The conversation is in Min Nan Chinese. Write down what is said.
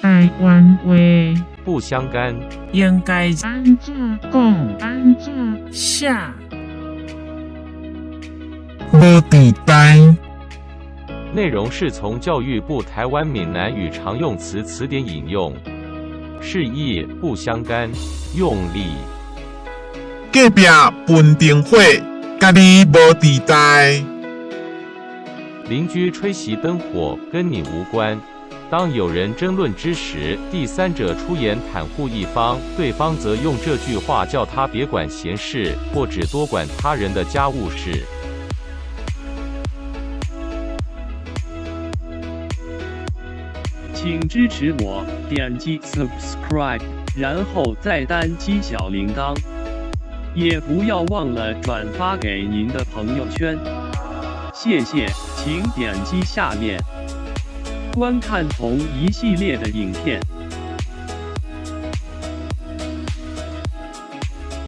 台灣話。不相干。應該按怎講？按怎寫？無佇代。內容是從教育部台灣閩南語常用詞詞典引用，釋義不相干，用例。隔壁飯燈火，佮你無佇代。鄰居吹熄燈火，跟你無關。當有人爭論之時，第三者出言袒護一方，對方則用這句話叫他別管閒事，或只多管他人的家務事。請支持我，點擊 subscribe，然後再單擊小鈴鐺，也不要忘了轉發給您的朋友圈。謝謝，請點擊下面觀看同一系列的影片。